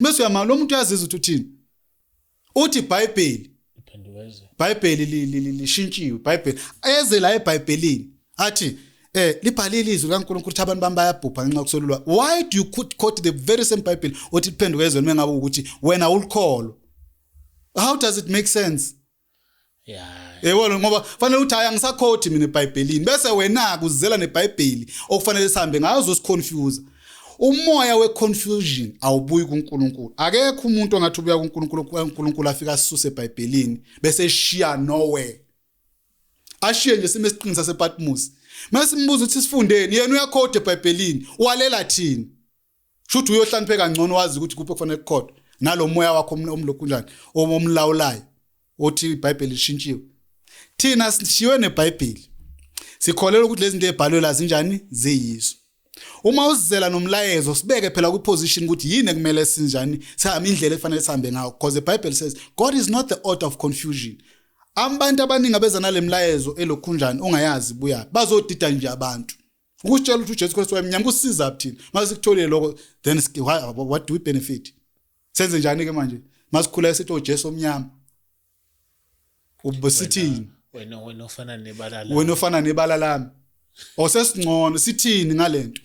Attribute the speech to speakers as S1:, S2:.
S1: Bese uyama lo muntu uyazizwa ukuthi uthini. Uthi iBhayibheli iBhayibheli lishintshiwe iBhayibheli eze la eBhayibhelini athi libhalile izwi likaNkulunkulu ukuthi abantu bami bayabhubha ngenxa yokusolulwa. Why do you quote the very same Bible othi liphenduke ezweni mengabe ukuthi wena ulikholwa? How does it make sense?
S2: Yeah.
S1: Yebo, ngoba fanele uthi, "Hayi, angisakhothi mina eBhayibhelini," bese wena kuzela neBhayibheli okufanele sihambe ngayo, uzosiconfuse. Umoya weconfusion awubuyi kuNkulunkulu. Akekho umuntu ongathi ubuya kuNkulunkulu, uNkulunkulu afika asisuse eBhayibhelini bese eshiya nowhere, ashiye nje sime esiqingi sasePatmos. Mase simbuza ukuthi sifundeni, yena uyakhotha eBhayibhelini, walela thina. Shuthi uyohlaniphe kangcono, wazi ukuthi kuphi kufanele kukhothe nalo moya wakho omlokhu njani omlawulayo othi iBhayibheli lishintshiwe. Thina sishiwe neBhayibheli, sikholelwa ukuthi lezi zinto ezibhalwe la zinjani, ziyizo. Uma uzizela nomlayezo, sibeke phela kwiposition ukuthi yini ekumele sinjani, sihambe indlela efanele sihambe ngayo, because the Bible says God is not the author of confusion. Abantu abaningi abeza nale mlayezo elokhunjani ongayazi buya bazodida nje abantu. Ukusitshela ukuthi uJesu Kristu wayemnyama kusiza thina mase sikutholile lokho, then what do we benefit? Senze njani ke manje masikhula sithi uJesu omnyama ubusithini?
S2: Wena ofana nebala lami.
S1: Wena ofana nebala lami osesingcono, sithini ngalento?